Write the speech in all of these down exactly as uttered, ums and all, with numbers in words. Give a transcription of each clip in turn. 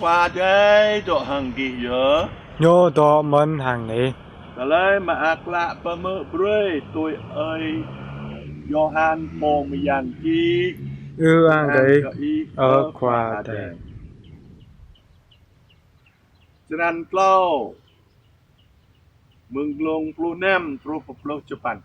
Khua Adai dŏ hăng gih yơh. Ñu dŏ mơ̆n hăng ih. Tơlơi mơak klă pơhmư̆ brơi tui ơi Yôhan pô mơyang čih. Ư-ang kơ ih, ơ Khua Adai. Črăn klâo, mơ̆ng glông pluh năm truh pơ pluh čơpăn.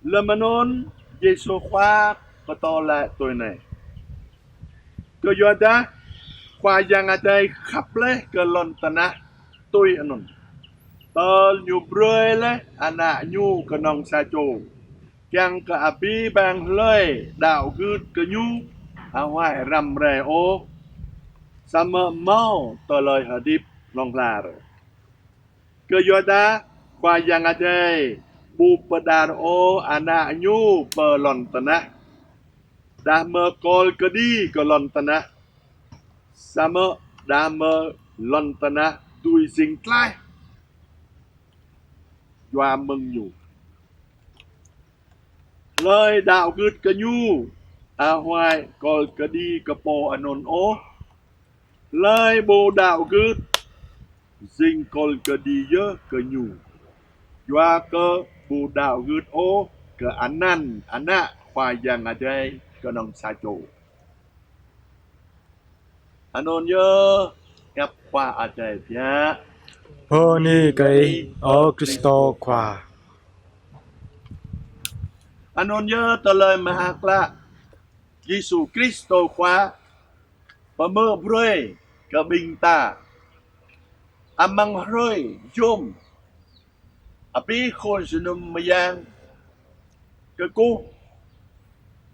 Lơm anŭn Yêsu Khua pơtô laĭ tui anai: Kơyuadah Khua Yang Adai khăp laih kơ lŏn tơnah tui anŭn, tơl Ñu brơi laih Ană Ñu kơnơ̆ng sa čô, kiăng kơ abih bang hlơi đaŏ gưt kơ Ñu ƀu huăi răm rai ôh, samơ̆ hmâo tơlơi hơdip hlŏng lar. Kơyuadah Khua Yang Adai ƀu pơđar ôh Ană Ñu pơ lŏn tơnah, đah mơ̆ kol kơđi kơ lŏn tơnah, samơ̆ đah mơ̆ lŏn tơnah dưi jing tlaih yua mơ̆ng Ñu. Hlơi đaŏ gưt kơ Ñu ƀu huăi kol kơđi kơ pô anŭn ôh. Hlơi ƀu đaŏ gưt jing kol kơđi yơh kơ Ñu, yua kơ ƀu đaŏ gưt ôh kơ anăn Ană Khua Yang Adai kơnơ̆ng sa čô. Anŭn yơh hiăp Khua Adai biă. Bơni kơ Ih, ơ Krist Khua. Anŭn yơh tơlơi mơak klă Yêsu Krist Khua pơhmư̆ brơi kơ ƀing ta amăng hrơi yôm, abih khul jơnum mơyang kơkuh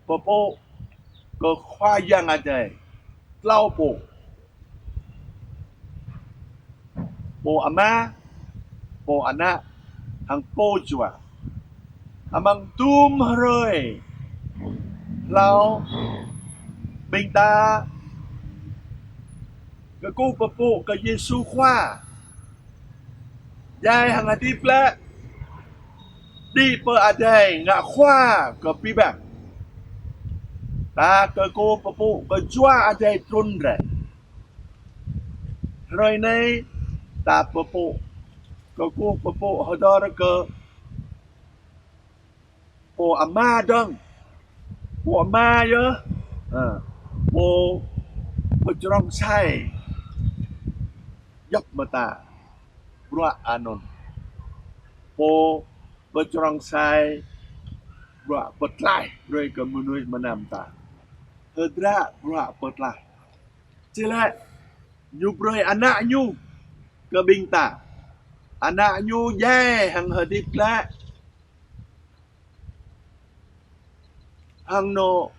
pơpŭ kơ Khua Yang Adai tlâo pô: Pô Ama, Pô Ană, hăng Pô Jua. Amăng tŭm hrơi hlâo, ƀing ta kơkuh pơpŭ kơ Yêsu Khua djai hăng hơdip glaĭ, đĭ pơ adai ngă Khua kơ abih bang. Ta kơkuh pơpŭ kơ Jua Adai trŭn rai. Hrơi anai ta pơpŭ, kơkuh pơpŭ hơdơr kơ Pô Ama dơ̆ng. Pô Ama yơh, ơ, Pô pơčrông sai djŏp mơta bruă anŭn. Pô pơčrông sai bruă pơtlaih brơi kơ mơnuih mơnam ta. Hơdră bruă pơtlaih. Či laĭ, Ñu brơi Ană Ñu kơ ƀing ta. Ană Ñu djai hăng hơdip glaĭ. Hăng anŭn,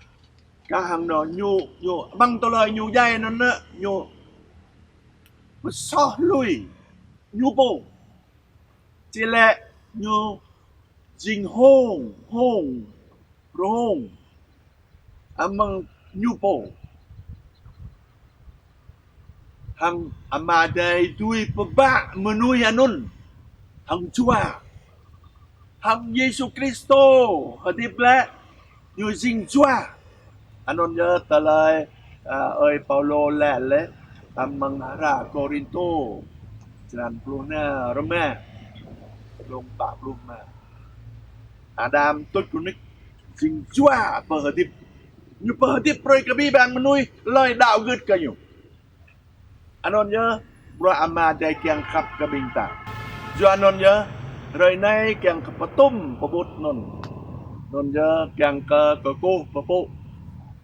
kah hăng anŭn Ñu, Ñu, amăng tơlơi Ñu djai anŭn, Ñu pơsoh lui Ñu pô. Či laĭ Ñu jing hông, hông, rơhông amăng Ñu pô. Hăng Ama Adai dưi pơbă mơnuih anŭn hăng Jua. Hăng Yêsu Krist hơdip glaĭ, Ñu jing Jua. Anŭn yơh tơlơi, ơ, ơi Paulô laĭ laih amăng hră Kôrintô, črăn pluh năm, rơma, glông pă pluh rơma. Adam tuč rơnik jing Jua pơhơdip. Ñu pơhơdip brơi kơ abih bang mơnuih hlơi đaŏ gưt kơ Ñu. Anŭn yơh bruă Ama Adai kiăng khăp kơ ƀing ta. Yua anŭn yơh, hrơi anai kiăng kơ pơtŭm pơƀut anŭn. Anŭn yơh kiăng kơ kơkuh pơpŭ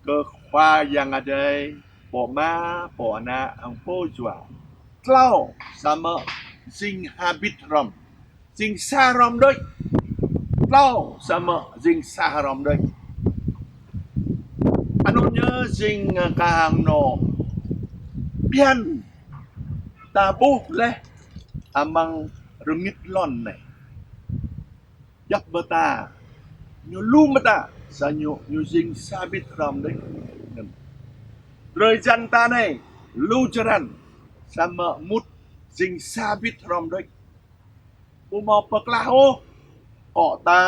kơ Khua Yang Adai, Pô Ama, Pô Ană, hăng Pô Jua. Tlâo samơ̆ jing habit hrŏm. Jing sa hrŏm đôč. Tlâo samơ̆ jing sa hrŏm đôč. Anŭn yơh jing, ơ, kah hăng anŭn phiăn ta ƀuh laih amăng rơngit lŏn anai. Djŏp mơta, ñu lu mơta, sa ñu, ñu jing sa habit hrŏm đôč. Drơi jăn ta anai, lu črăn, samơ̆ mŭt jing sa habit hrŏm đôč. Ƀu hmâo pơklah ôh, akŏ ta,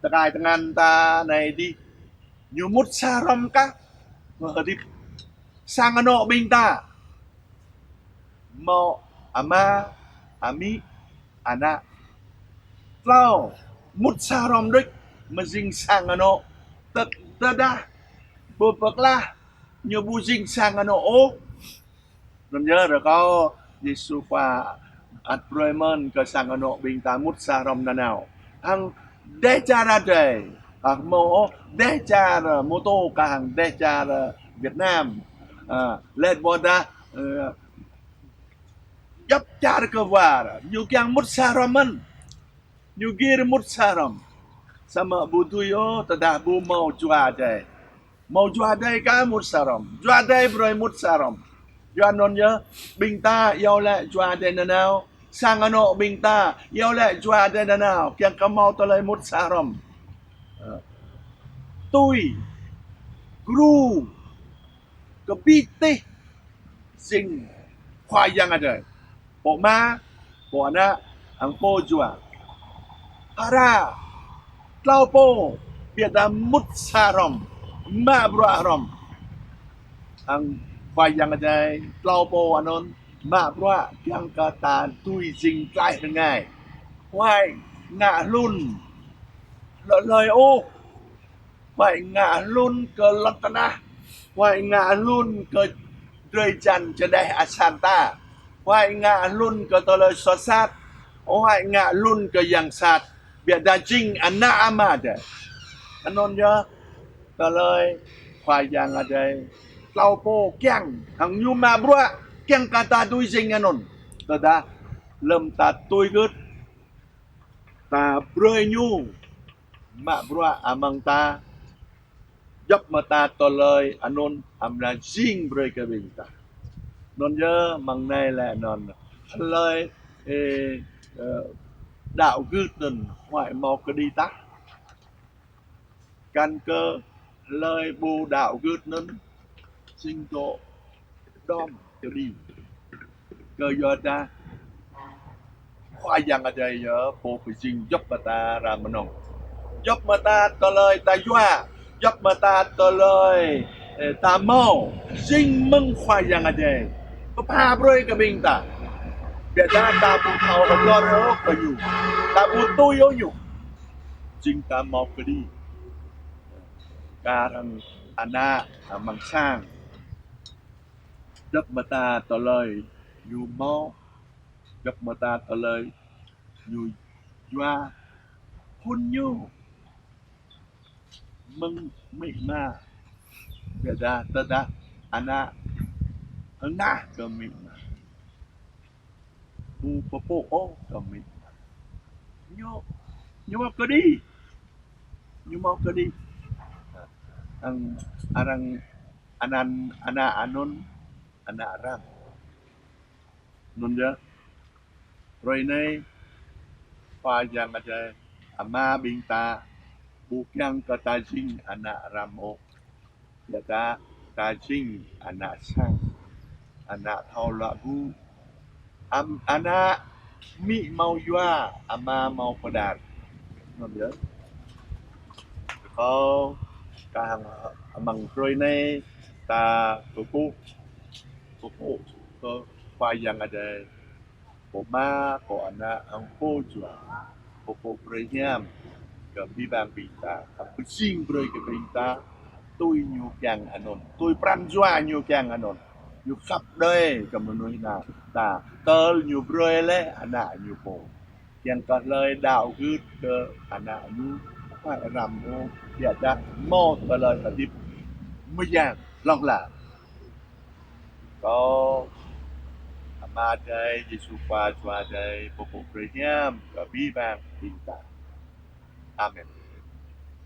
tơkai tơngan ta anai adih. Ñu mŭt sa hrŏm kah, mơ̆ hơdip sang anŏ ƀing ta. Hmâo ama, amĭ, ană. Tlâo, mŭt sa hrŏm đôč, mơ̆ jing sang anŏ. Tơdah, tơdah ƀu pơklah, ñu ƀu jing sang anŏ ôh. Anŭn yơh rơkâo Yêsu Khua ăt brơi mơ̆n kơ sang anŏ ƀing ta mŭt sa hrŏm nanao. Hăng dêh čar adai, ah, hmâo dêh čar, ơ, mơtô kah hăng dêh čar, ơ, Việt Nam. Ơ, lĕ ƀôdah, ơ, djŏp čar kơ war, ñu kiăng mŭt sa hrŏm mơ̆n. Ñu gir mŭt sa hrŏm. Samơ̆ ƀu dưi ôh tơdah ƀu hmâo Jua Adai. Hmâo Jua Adai kah mŭt sa hrŏm. Jua Adai brơi mŭt sa hrŏm. Yua anŭn yơh, ƀing ta iâu laĭ Jua Adai nanao. Sang anŏ ƀing ta iâu laĭ Jua Adai nanao. Kiăng kơ hmâo tơlơi mŭt sa hrŏm. Ơ. Tui. Gru. Kơ abih tih jing Khua Yang Adai. Pô Ama, Pô Ană, hăng Pô Jua. Phara, tlâo pô, biă dah mŭt sa hrŏm, mă bruă hrŏm. Hăng Khua Yang Adai, tlâo pô anŭn, mă bruă kiăng kơ ta dưi jing tlaih rơngai. Huai ngă hlŭn, lŏ hlơi ôh. Huai ngă hlŭn kơ lŏn tơnah. Huai ngă hlŭn kơ drơi jan čơđeh asar ta. Huai ngă hlŭn kơ tơlơi soh sat. Huai ngă hlŭn kơ yang sat. Biă dah jing ană Ama Adai. Anŭn yơh tơlơi Khua Yang Adai. Tlâo pô kiăng hăng ñu mă bruă kiăng kơ ta dưi jing anŭn. Tơdah lơ̆m ta tui gưt ta brơi ñu mă bruă amăng ta, djŏp mơta tơlơi anŭn amra jing brơi kơ ƀing ta. Anŭn yơh mơ̆ng anai lĕ anŭn hlơi, ơ, ơ, đaŏ gưt anŭn huai hmâo kơđi tah. Kăn kơ hlơi ƀu đaŏ gưt anŭn jing dŏ đom kơđi. Kơ yua dah Khua Yang Adai yơh pô pơjing djŏp mơta ram mơnơ̆ng. Djŏp mơta tơlơi ta yua, djŏp mơta tơlơi, ơ, ta hmâo, jing mơ̆ng Khua Yang Adai pơpha brơi kơ ƀing ta. Biă dah ta ƀu thâo hơdơr ôh kơ ñu, ta ƀu tui ôh ñu. Jing ta hmâo kơđi. Kar hăng ană, amăng sang. Djŏp mơta tơlơi ñu hmâo, djŏp mơta tơlơi ñu yua, phŭn ñu mơ̆ng amĭ ama. Biă dah tơdah ană hơngah kơ amĭ ama. Ƀu pơpŭ ôh kơ amĭ ama. Ñu, ñu hmâo kơđi. Ñu hmâo kơđi. Hăng arăng anăn ană anŭn, ană ram. Anŭn yơh. Hrơi anai, Khua Yang Adai, Ama ƀing ta, ƀu kiăng kơ ta jing ană ram ôh. Biă dah ta jing ană sang, ană thâo luă gŭ. Am-, ană amĭ hmâo yua, ama hmâo pơđar. Anŭn yơh. Kâo kah hăng amăng hrơi anai ta pơpŭ, pơpŭ kơ Khua Yang Adai. Pô Ama, Pô Ană, hăng Pô Jua. Pô, Pô brơi hiam kơ abih bang ƀing ta, hăng pơjing brơi kơ ƀing ta, tui ñu kiăng anŭn, tui pran jua ñu kiăng anŭn. Ñu khăp đơi kơ mơnuih ană ta, tơl ñu brơi laih ană ñu pô. Kiăng kơ hlơi đaŏ gưt kơ ană ñu, huai ram ôh, biă dah hmâo tơlơi hơdip mơyang hlŏng lar. Kâo, Ama Adai, Yêsu Khua, Jua Adai, pơpŭ brơi hiam kơ abih bang ƀing ta. Amen.